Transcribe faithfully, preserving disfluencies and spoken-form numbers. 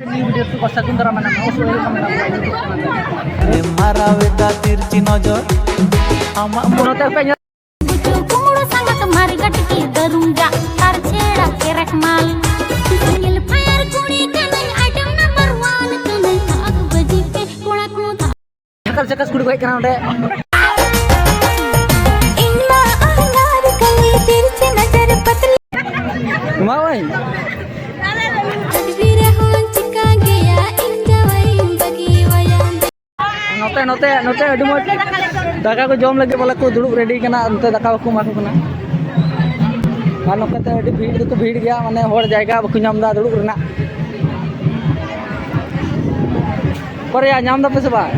ᱱᱤᱭᱟᱹ ᱵᱷᱤᱰᱤᱭᱳ ᱨᱮ ᱥᱟᱹᱜᱩᱱ ᱫᱟᱨᱟᱢ ᱢᱮᱱᱟᱜᱼᱟ, ᱚᱵᱚᱥᱥᱳᱭ ᱦᱤᱡᱩᱜ ᱢᱮ᱾ ᱮᱢ ᱢᱟᱨᱟᱣᱮᱫᱟ ᱛᱤᱨᱪᱤ ᱱᱚᱡᱚᱨ ᱟᱢᱟᱜ ᱢᱚᱱ ᱱᱚᱛᱮ ᱯᱮ ᱧᱮᱞ ᱠᱩᱢᱲᱩ ᱥᱟᱸᱜᱟᱛ ᱢᱟᱨ ᱜᱟᱴᱠᱤ ᱫᱟᱹᱨᱩᱢ ᱡᱟᱜ ᱟᱨ ᱪᱷᱮᱲᱟ ᱠᱮᱨᱮᱠ ᱢᱟᱞ᱾ ᱥᱤᱝᱜᱮᱞ ᱯᱷᱟᱭᱟᱨ ᱠᱩᱲᱤ ᱠᱟᱹᱱᱟᱹᱧ, ᱟᱭᱴᱮᱢ ᱱᱟᱢᱵᱟᱨ ᱣᱟᱱ ᱠᱟᱹᱱᱟᱹᱧ, ᱟᱜ ᱵᱟᱹᱡᱤ ᱯᱮ ᱠᱚᱲᱟ ᱠᱚ᱾ ᱡᱷᱟᱠᱟᱥ ᱡᱷᱟᱠᱟᱥ ᱠᱩᱲᱤ ᱠᱚ ᱦᱮᱡ ᱠᱟᱱᱟ ᱱᱚᱰᱮ᱾ ᱤᱧ ᱢᱟ ᱟᱦᱞᱟᱨ ᱠᱟᱹᱞᱤ ᱛᱤᱨᱪᱤ ᱱᱚᱡᱚᱨ ᱯᱟᱛᱞᱤ᱾ ᱮᱢᱟᱣᱟᱹᱧ᱾ ᱛᱟᱫᱵᱤᱨ ᱦᱚᱸ ᱪᱤᱠᱟ ᱜᱮᱭᱟ, ᱤᱧ ᱡᱟᱶᱟᱭᱤᱧ ᱵᱟᱹᱜᱤᱣᱟᱭᱟ᱾ ᱱᱚᱛᱮ, ᱱᱚᱛᱮ, ᱱᱚᱛᱮ ᱟᱹᱰᱤ ᱢᱚᱡᱽ ᱫᱟᱠᱟ ᱠᱚ ᱡᱚᱢ ᱞᱟᱹᱜᱤᱫ ᱵᱚᱞᱮ ᱠᱚ ᱫᱩᱲᱩᱵ ᱨᱮᱰᱤ ᱠᱟᱱᱟ᱾ ᱱᱚᱛᱮ ᱫᱟᱠᱟ ᱵᱟᱠᱚ ᱮᱢᱟ ᱠᱚ ᱠᱟᱱᱟ᱾ ᱟᱨ ᱱᱚᱛᱮ ᱟᱹᱰᱤ ᱵᱷᱤᱲ ᱫᱚᱠᱚ ᱵᱷᱤᱲ ᱜᱮᱭᱟ, ᱢᱟᱱᱮ ᱦᱚᱲ ᱡᱟᱭᱜᱟ ᱵᱟᱠᱚ ᱧᱟᱢ ᱮᱫᱟ ᱫᱩᱲᱩᱵ ᱨᱮᱱᱟᱜ᱾ ᱚᱠᱚᱨᱭᱟ, ᱧᱟᱢ ᱫᱟᱯᱮ ᱥᱮ ᱵᱟᱝ?